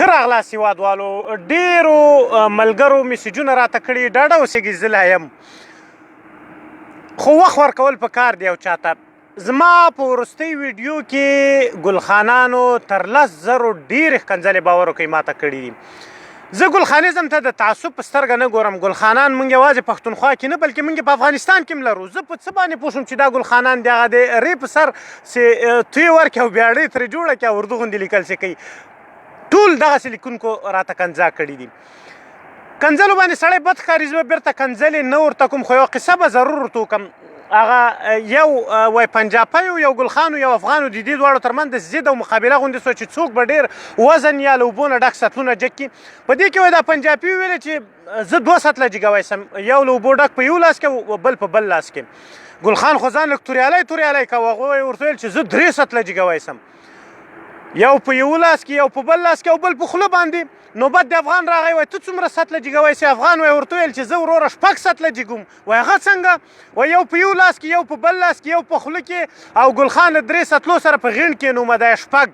ښه راغلاست هیوادوالو. ډیرو ملګرو میسجونه راته کړي، ډاډه اوسېږئ زه لا یم، خو وخت ورکول په کار دی. او چاته زما په وروستۍ ویډیو کې ګلخانانو تر 10,000 ډېرې ښکنځلې، باور وکړئ، ماته کړي دي. زه ګلخانیزم ته د تعصب په سترګه نه ګورم. ګلخانان مونږ یوازې پښتونخوا کې نه، بلکې مونږ په افغانستان کې هم لرو. زه په څه باندې پوه شوم چې دا ګلخانان دی؟ هغه د ری په سر چې توی ورکړي او بیاړې ترې جوړه کړي او اردو غوندې لیکل چې کوي. ټول دغسې لیکونکو راته کنځا کړي دي. کنځلو باندې سړی بد ښکاري. زه به بیرته کنځلې نه ورته کوم، خو یوه قصه به ضرور ورته وکړم. هغه یو وای پنجابی یو ګلخان یو افغان، د دې دواړو ترمنځ د ضد او مقابله غوندې سو چې څوک به ډیر وزن یا له اوبو نه ډک سطلونه جګ کړي. په دې کې وای دا پنجابي ویل چې زه دوه سطله جګوی سم، یو له اوبو ډک په یو لاس کې او بل په بل لاس کې. ګلخان خو ځان لږ توریالی توریالی کاوه. هغه ورته ویل چې زه درې سطله جګوی سم، یو په یو لاس کې، یو په بل لاس کې او بل په خوله باندې. نوبت د افغان راغی، وای ته څومره سطله جګوی سي؟ افغان وای ورته ویل چې زه وروره شپږ سطله جګوم. وای هغه څنګه؟ وای یو په یو لاس کې، یو په بل لاس کې، یو په خوله کې او ګلخان له درې سطلو سره په غیڼ کې نومه دی شپږ.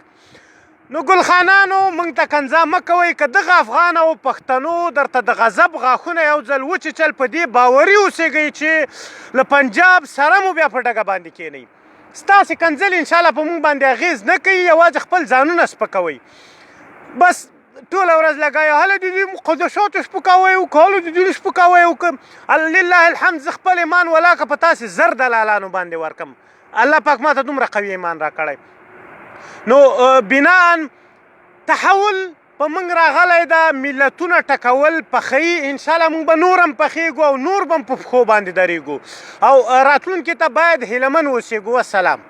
نو ګلخانانو، مونږ ته کنځا مه کوئ. که دغه افغان او پښتنو درته د غضب غاښونه یو ځل وچیچل، په دې باوري اوسېږئ چې له پنجاب سره مو بیا په ډګه باندې کینئ. ستاسې کنځلې انشاءالله په مونږ باندې اغېز نه کوي. یوازې خپل ځانونه سپکوئ بس. ټوله ورځ لګا یو، هله د دې مقدساتو سپکاوی وکړه، هله د دین سپکاوی وکړه. لله الحمد، زه خپل ایمان ولاکه په تاسې زر دلالانو باندې ورکم. الله پاک ماته دومره قوي ایمان راکړی. نو بناء تحول په موږ راغلی ده، ملتونه ټکول پخوي. انشاءالله موږ به نور هم پخېږو او نور به هم په پښو باندې درېږو او راتلونکي ته باید هیله من اوسېږو. والسلام.